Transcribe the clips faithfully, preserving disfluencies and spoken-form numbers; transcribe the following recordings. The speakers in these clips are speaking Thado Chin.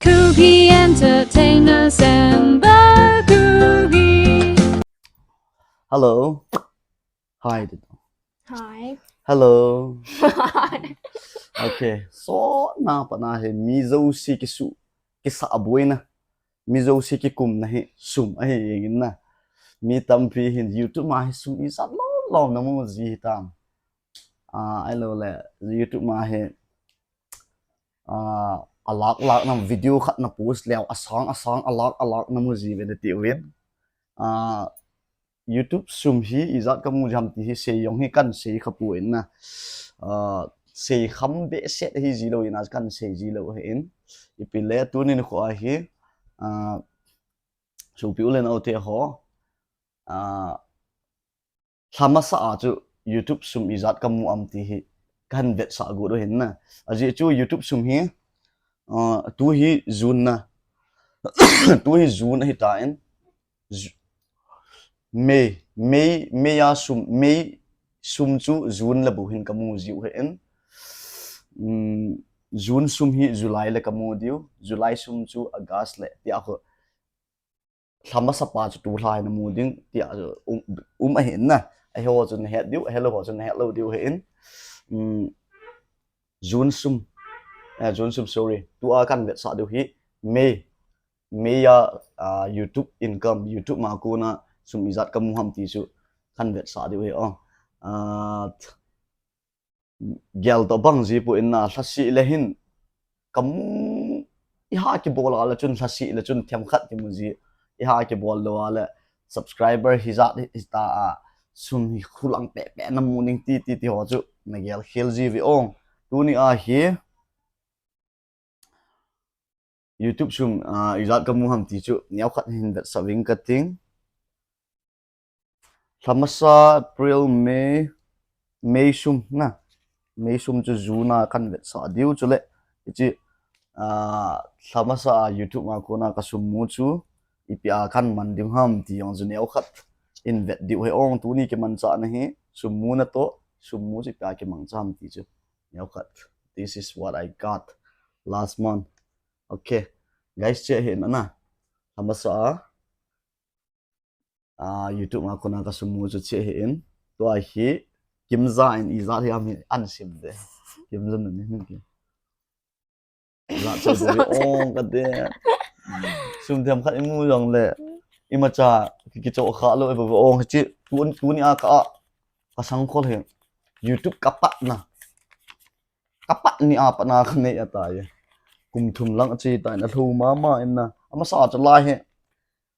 Kuki Entertainment Samba Kuki. Hello. Hi. Hi. Hello. Okay. So, na pa na he mi jouse kisu, kisa boina. Mi jouse kikumna hi sum ahi jengin na. Mi tampi hin YouTube ma hi sum ijat lom lom namu ji hitam. Ah, ahilou le YouTube ma hi, ah, a lakh lakh na video khat na post leu asang asang a lakh a lakh namu ji uve nati uvin. Ah, YouTube sum hi ijat kamu ji ham ti hi sei jong hi kahin sei kha poi na. Ah, sei kham behseh hi ji lou in a kahin sei ji lou ahin. Ipi le tuni nikho a hi, ah, sopi u le nao te ho, ah, lha masa a chu YouTube sum ijat kamu ham ti hi kahin vetsah got u ahin na. Ajeh chu YouTube sum hi, ah, tu hi June na. Tu hi June ahi tan. Ju-, May, May, May a sum, May sum chu June le bou hin kamu ji u ahin. Um, June sum hi July le kamu diu, July sum chu August le, tia khu lha masa pa chu tulha hi namu ding, tia chu um, um ahin na. Ahi ho chu nahet diu, ahilou ho chu nahet lou diu ahin. Um, June sum, eh, June sum, sorry. Tua kahin vetsah diu hi May, May a, ah, YouTube income, YouTube ma kona sum ijat kamu ham ti chu kahin vetsah diu hi, oh. Ah, gel to bang ji poi na, lhasih le hin kamu, iha kibol a le chun lhasih le chun themkhat kimu ji, iha kibol lou a le subscriber hijat hi, hita a sum hi khulang pehpeh namu ding ti, ti, ti ho chu nagel khel ji uve ong. Tuni a hi YouTube sum, ah, ijat kamu ham ti chu neokhat hin vetsah ving kating. Lha masa April, May, May sum na. May sum chu June a kahin vetsah diu chule. Hiche, ah, lha masa a YouTube ma kona kasum mu chu ipi a kahin man ding ham ti jong chu neokhat hin vet diu hi ong. Tuni kimanchahna hi sum muna toh, sum mu chu ipi a kimangcha ham ti chu neokhat. This is what I got last month. Okay. Guys, check hi na. Lha masa a, ah, YouTube ma kona kasum mu chu check hi in. Tua hi kimja in ijat hi ham hi ahin sim de. Kimja na ni hin ki. Ijat chu boi ong kate. Sum themkhat imu jong le, imacha ki, kichoh kha lou e boi ong hiche. Tun, tuni a ka, kasangkhol hi YouTube kapat na. Kapat ni a pat na kanei ahitai. Kum thum lang ache tai na lhou mama in na. Amasa chu lai hi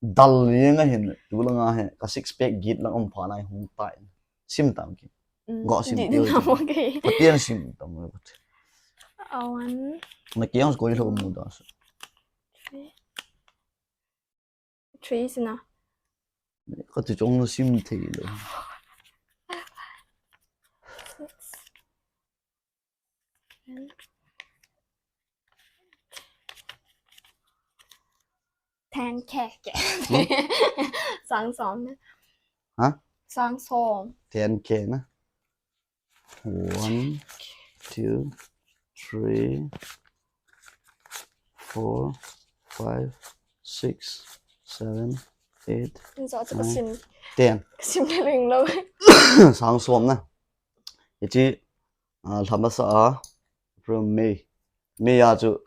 dal jeng ahin, tu langa hi ka six pack git lang um pha nai hung tai. Sim tam ki. Mm, go sim dih ti ding oi na tam. Mo kei. Patien sim tam mo. A one. Na kiang koi lhou mu da. Three. Three sina. Kati chong na sim thei lou. Six. Ten K. Hmm? Sang som. Ha? Sang som. Ten K na. One, two, three, four, five, six, seven, eight, Zo chu ka nine, sim. Ten. Ka sim le ring lou. Sang som na. Hiche, ah, lha masa a, April, May. May a chu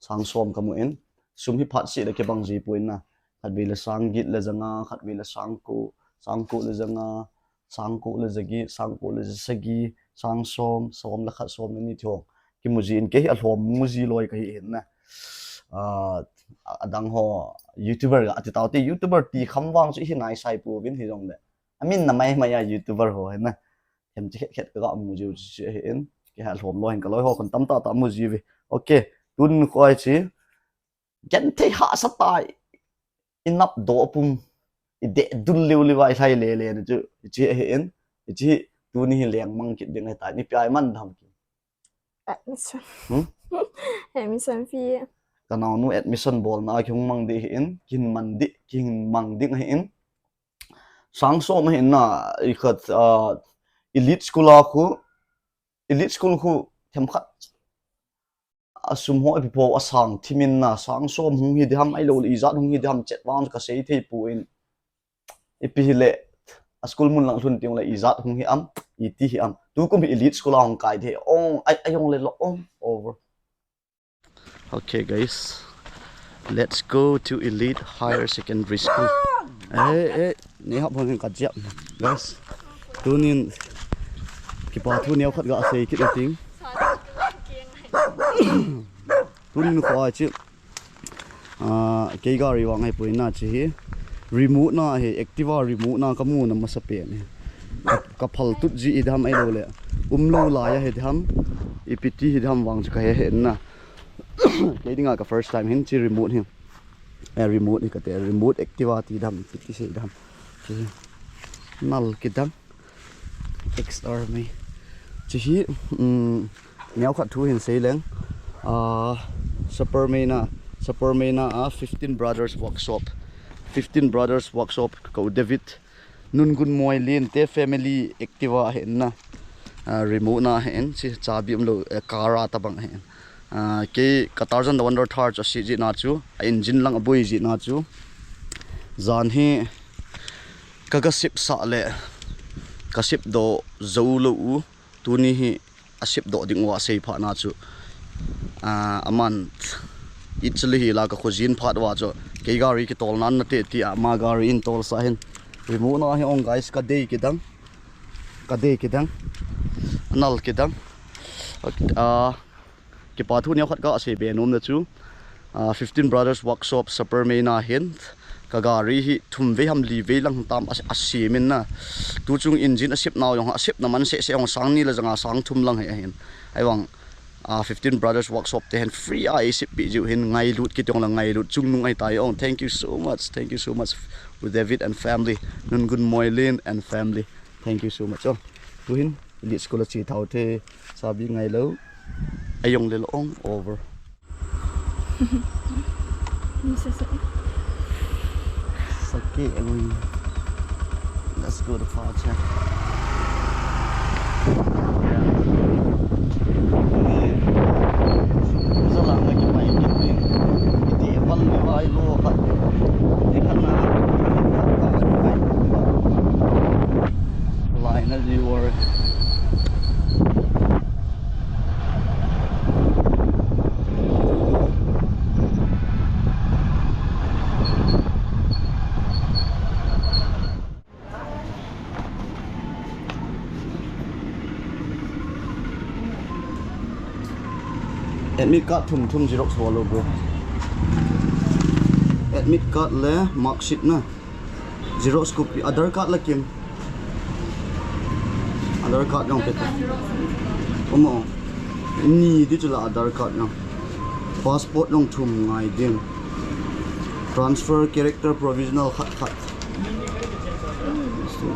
sang som kamu in. Sum hi phat seh le kibang ji poi na. Khatvei le sang git le ja nga, khatvei le sang ko, sang ko le ja nga, sang ko le ja git, sang ko le ja sagi, sang som, som le khat, som le ni ti ho. Kimu ji in kei hi alhom mu ji loi kahi hin na. Ah, adang ho, YouTuber ga ti tau te, YouTuber ti kham vang chu hi nai sai pu vin hi jong le. Amin na mai mai a YouTuber ho hin na. Hem chi khet khet ka ga mu jiu chi chi ahi in. Kei ha lhom lou hin ka loi ho kon tam tah tah mu jiu ve. Okay. Tun koi chi. Gen thei hahsa tai. I nap doh pum. I deh dul liu liu vai lhai le le na chu. Chi ahi in. Chi tuni hi leng mang kit ding ahi tai. Ni pi ai man dam ki. Admission. Hmm? Admission fee. Ka naonu admission bol na ki hung mang ding ahi in. Kin man ding, kin mang ding ahi in. Sang som ahi na, i khat, ah, elite school a khu, elite school khu themkhat. a sum ho ipi po a sang thimin na, sang som hung hi diham, ahilou le ijat hung hi diham chet vang kasei thei poi. Ipi hile, a school mun lang lhun teng le ijat hung hi am, iti hi am. Tukum hi elite school a hung kai thei. Ong, ai, ai ong le lo, ong, over. Okay, guys. Let's go to Elite Higher Secondary School. Eh, eh, nei hap hon ka jep. Guys, tunin kipa thu neo khat ga sei kit ting. Tunin kho a chi. Ah, kei gari vang hi poi na chi hi. Remote na hi, Activa remote na ka mu na masa pen hi. Ka, ka phal tut ji i dam ai lo le. Um lo la ya hi dam. Ipi ti hi dam vang chu ka he he na. Kei dinga ka first time hin chi remote hi. Eh, remote hi ka te, remote Activa ti dam, ti, ti sei dam. Chi hi. Nal ki dam. Ex-army. Chi hi, um, neo khat thu hin sei leng. Ah, Superman a, Superman a, ah, fifteen Brothers Workshop. Fifteen Brothers Workshop ko David. Nungun Moilin te family Activa hin na. Ah, remote na hin, chi chabi um lo, eh, car a tabang hin. Ah, kei ka Tarzan the Wonder Thar chu a si ji na chu, a engine lang a bui ji na chu. Jan hi ka, ka sip sa le, ka sip do zo lo u, tuni hi a sip do ding u a sei pha na chu. Ah, aman, actually hi la ka khojin phat wa chu. Kei gari ki tol nan na te ti a ma gari in tol sa hin. Remote na hi ong guys ka dei ki dang. Ka dei ki dang. Nal ki dang. Ah, Kipa thu neo khat ka sei be nom na chu, ah, fifteen Brothers Workshop Superman a hin ka gari hi thum vei ham li vei lang tam a, a simin na. Tu chung engine a sip nau jong a sip na man se se jong sang ni le janga sang thum lang hi ahin. Ai vang, ah, fifteen Brothers Workshop te hin free a i sip pi jiu hin ngailut kiti jong la ngailut chungnung ai tai ong. Thank you so much. Thank you so much with David and family. Nungun Moilin and family. Thank you so much. Oh, tu hin Elite School a chi thau the, sabi ngai lo. Ayong le lo ong over. Ni sa sa. Sake ang. Let's go to Facha. Yeah. Sa lang lagi pa ikit mo yun. Iti, ewan mo ba, ilo ka. Ika na. Line as you were. Admit card thum thum xerox bol lo, bro. Admit card le mark sheet na. Xerox copy, Aadhaar card la kim. Aadhaar card jong pete. Omo. Ni di chu la Aadhaar card jong. Passport jong thum ngai ding. Transfer character provisional khat khat. So,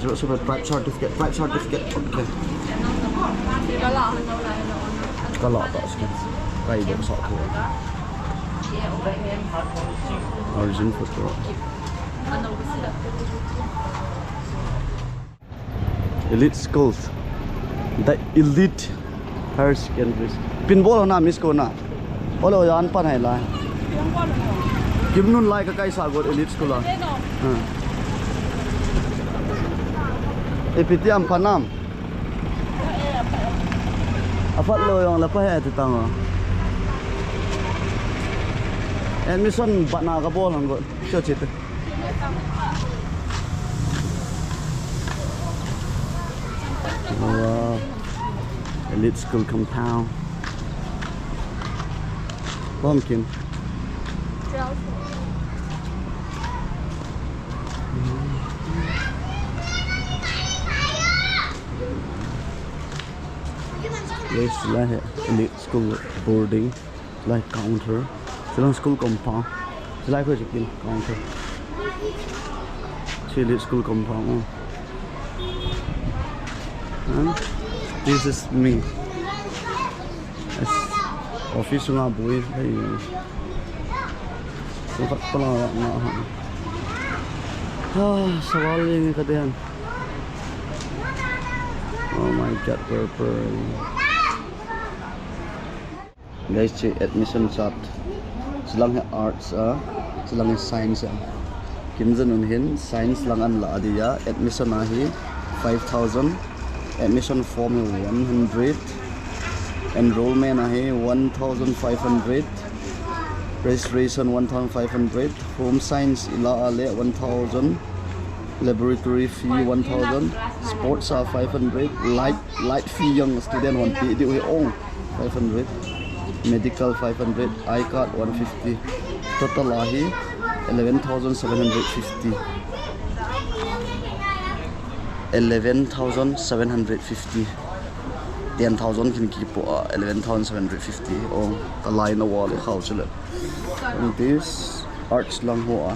xerox copy, tribe certificate, tribe certificate. Okay. Kala ta skin. Kai do sa ko. Origin photo. Elite schools. The elite higher secondary. Pin bol na miss ko na. Olo yan pan hai lai. Kim nun lai ka kai sa got elite school a. Ha. Ipi ti am panam. Apat lo jong la pa he ti tang o. Admission bat na ka bol hang got. Cho chi te. Wow. Elite school compound. Pumpkin. Yes, la hai. Elite school boarding. Like counter. Silang school compound. Silai ko chicken counter. Chili school compound. Oh. And this is me. Yes. Office nga boy. Hey. Sungkat pala nga ha. Ah, sawal ni ka diyan. Oh my God, purple. Guys, hiche admission chart. Chulang hi arts a, chulang hi science a. Kim Jun Un hin science lang ahin lah a dia, admission ahi five thousand, admission form hi one hundred, enrollment ahi one thousand five hundred, registration one thousand five hundred, home science ilah a le one thousand, laboratory fee one thousand, sports a five hundred, light, light fee jong student hon pe diu hi ong five hundred, medical five hundred, I card one fifty, total ahi eleven thousand seven hundred fifty. Eleven thousand seven hundred fifty. Ten thousand khin kipo a, eleven thousand seven hundred fifty. Oh, ka lai na wall e khau chule. And this arts lang ho a.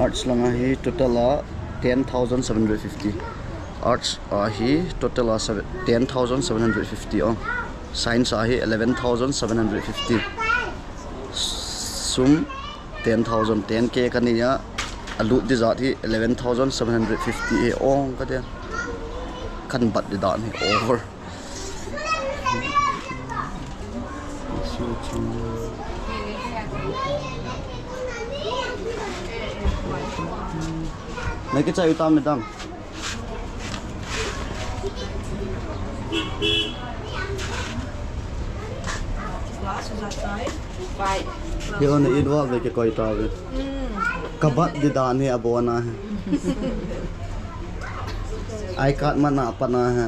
Arts lang ahi total a ten thousand seven hundred fifty. Arts ahi total a seven, ten thousand seven hundred fifty. Oh, science ahi eleven thousand seven hundred fifty. Sum ten thousand, ten K ka nei a, a lut di jat hi eleven thousand seven hundred fifty hi ong ka dia. Kan bat di dan hi over. Naki chai utam medam. Hi on idwal ve ke koi ta ve. Ka bat di dan hi abona hi. I card mana pana hi.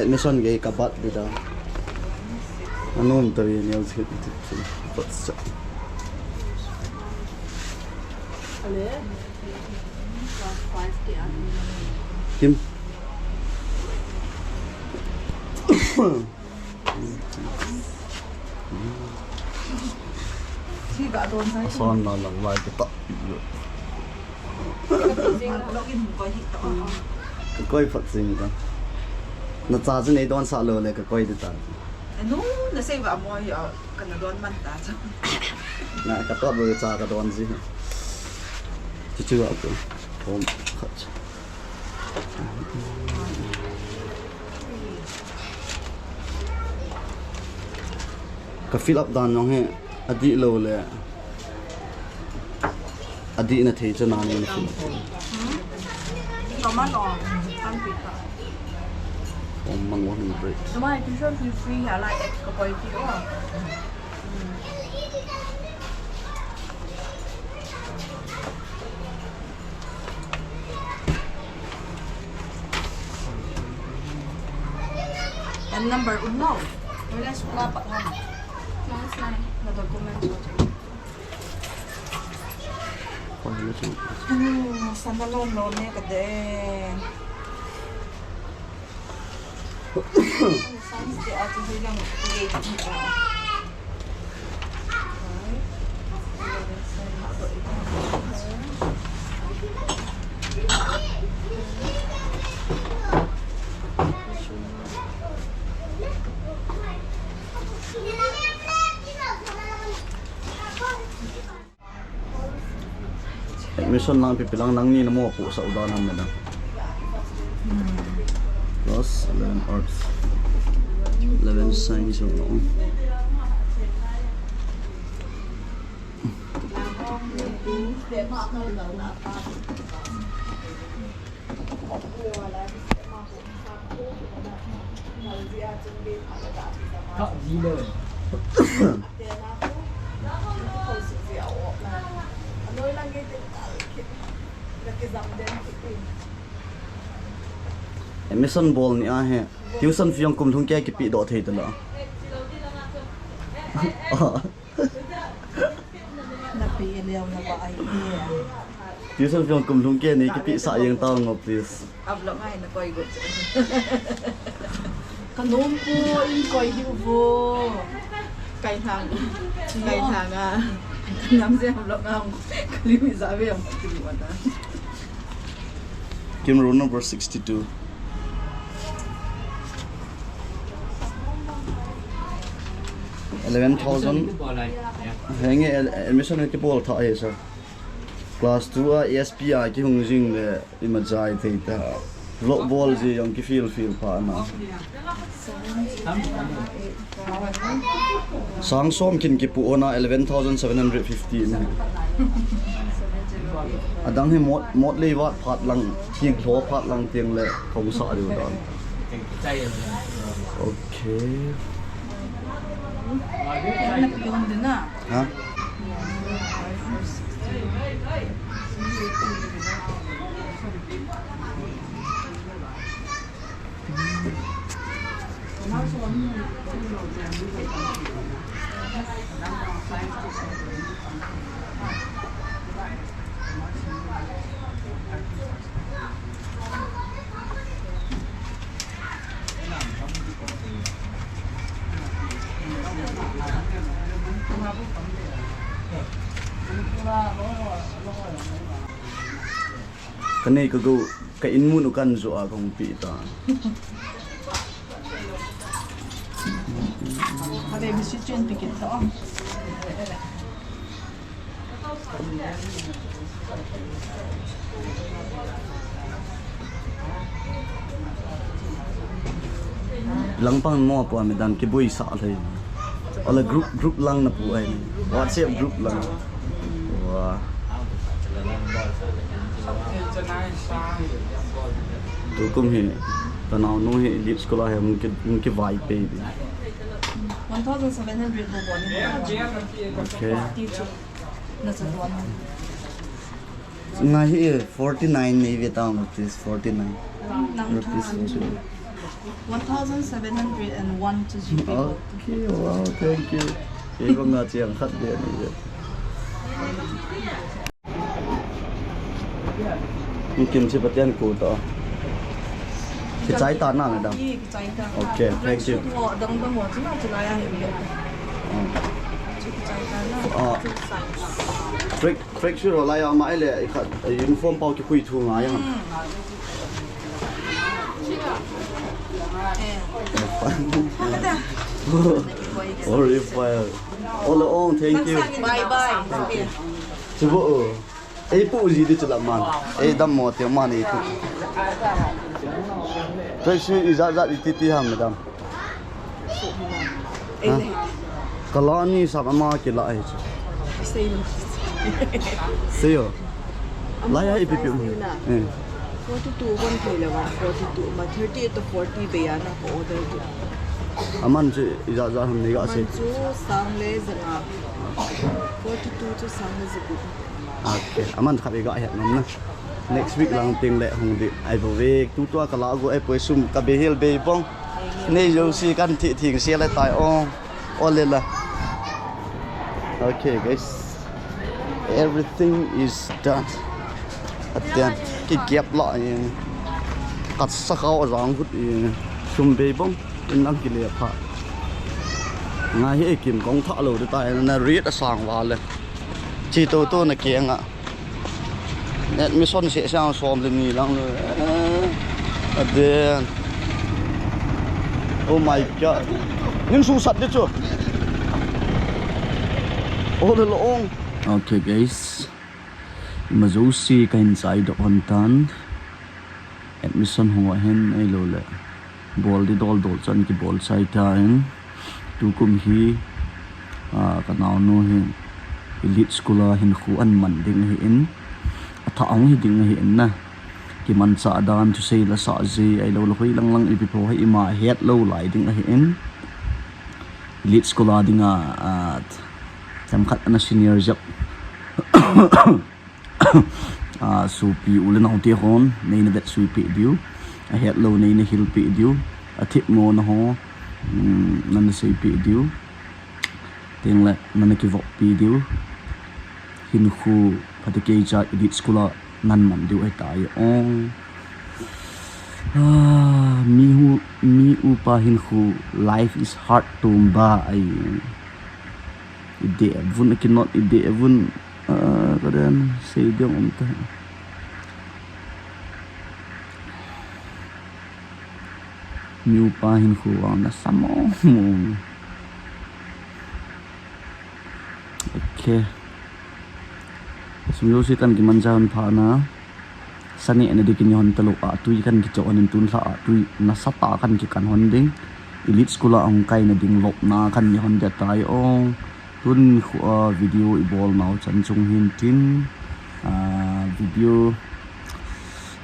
Admission ge ka bat di da. Anum tari neo sit. Kim. Son na lang lai kita. Ka koi phat sing ta. Na cha chu nei don sa lo le ka koi di ta. Anu, na sei va mo hi, kana don man ta chu. Na ka tot lo cha ka don ji. Chu chu a ko. Hom khat. Ka fill up dan jong hi adih lou le adih na thei chu nang in fill up. Form man one hundred. An number um mo. Wala sukla pa hon. Mas nai. Na document mo. Ano, sana lo lo ne ka de. Admission lang pipi lang nangni na mo pu sa udan ham na. Class eleven arts. Eleven science ang. Admission bol ni ahi. Tuition fee jong kum lhung kei kipe doh thei tala. Na pe leo na ba ai. Tuition fee jong kum lhung kei ni kipe sa jeng tao ngo, please. Ka nom pu in koi hiu vo. Kai thang. Kai thang a. Ka nam se vlog a. Ka lim i ja ve ang. Kim, roll number sixty-two. Eleven thousand. Henge, admission kibol tha ahi, sir. Class two a S P a kihung jing le ima jai thei ta. Vlog bol ji jong kifeel feel pha na. Sang som kin kipu ona eleven thousand seven hundred fifty ni. Adang hi mot, mot lei vat phat lang, thing lho phat lang teng le kong sa diu dan. Okay. Ha? Kanei kagou, ka in mun u kan jo a kong pi ta. Ka baby si chen pi kit ta. Langpang mo pu a mi dan kibui sa lei. Ola group, group lang na pu ai. WhatsApp group lang. Wa. Tukum hi, ka naonu hi Elite School a hi, hung ki, hung kivai pe di. One thousand seven hundred bo bo ni. Okay. Na sa duan. Nga hi forty-nine nei ve tang rupees, forty-nine. Nang rupees forty-nine. One thousand seven hundred and one to zero. Okay, wow, thank you. Kei ko nga chiang khat ve ni ve. Kim chi Pathen ko ta. Kichai ta na, madam. Ye, kichai ta. Okay, thank you. Dang dang mo chuna chulai a hi. Oh. Kichai ta na. Oh. Break. Tracksuit ho lai a ma ele i khat, i uniform pau kikhui thu ngai a. Or if I, all along, thank you. Bye bye. Thank you. Chibu, ei pu ji di chula man. Ei dam mo te man ei pu. Tracksuit ijat jat iti ti ham, madam. Ha? Kala ni sa ama kila ai chu. Sei lo. Sei yo. Lai ai pi pi. Eh. Forty-two kon thei le wa, forty-two ma thirty-eight to forty be ya na ko order tu. Aman chu ija ja ham ni ga sei. Aman chu sang le janga. Forty-two chu sang le jagu. Okay. Aman khat i ga het nom na. Next week lang ting le hung di ai bo ve. Tu tua kala go ai poi sum ka be hel be bong. Nei jo si kan thi thing sia le tai o. O le la. Okay, guys. Everything is done. Atian, kigep la in. Kat sa kau a jang kut in. Sum be bong. In lang kile pha. Ngai hi kim kong tha lo de tai na rit a sang va le. Chi to to na ke nga. Admission se sang som le ni lang le. Aden. Oh my God. Nin su sat de chu. Oh, le lo ong. Okay, guys. Ima jouse kahin chai doh hon tan. Admission ho ahin ei lo le. Bol di dol dol chan kibol chai ta in. Tukum hi, ah, ka naonu hi Elite School a hinkho an man ding ahi in, a tha hung hi ding ahi in na. Kimanchah dan thusei la sah ji, ahilou le hoi lang lang ipi po hi ima het lou lai ding ahi in. Elite School a ding a, ah, themkhat ana senior jep. A, sopi u le nao te hon, nei na vet sui peh diu. A het lou nei na hil peh diu. A thip mo na ho, um, nana sei peh diu. Teng le nana kivop peh diu. Hinkho phatecha Elite School a nan man diu ahi tai o. Ah, mi hu, mi upa hinkho, life is hard tom ba ai. I deh vun, a kinot i deh vun. Ah, ka den sei ding um ta. Mi upa hinkho vang na sa mong mong. Okay. Sum jouse kan kimanchah un pha na. Sa nehna ding kin hon talou a tui kan kicho hon in tun lha a tui nasatah a kan kikan hon ding. Elite school a hung kaina ding lopna kan ni hon dia tai ong. Tun khu a video i bol nau chan chung hin tin. A video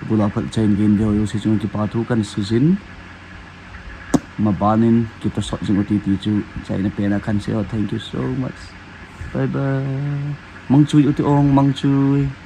bula phat chain gen video se chung kipa thu kan sijin. Mabanin kita sot jing uti ti chu chaina pena kan se. Thank you so much. Bye bye. Mangchui uti ong, mangchui.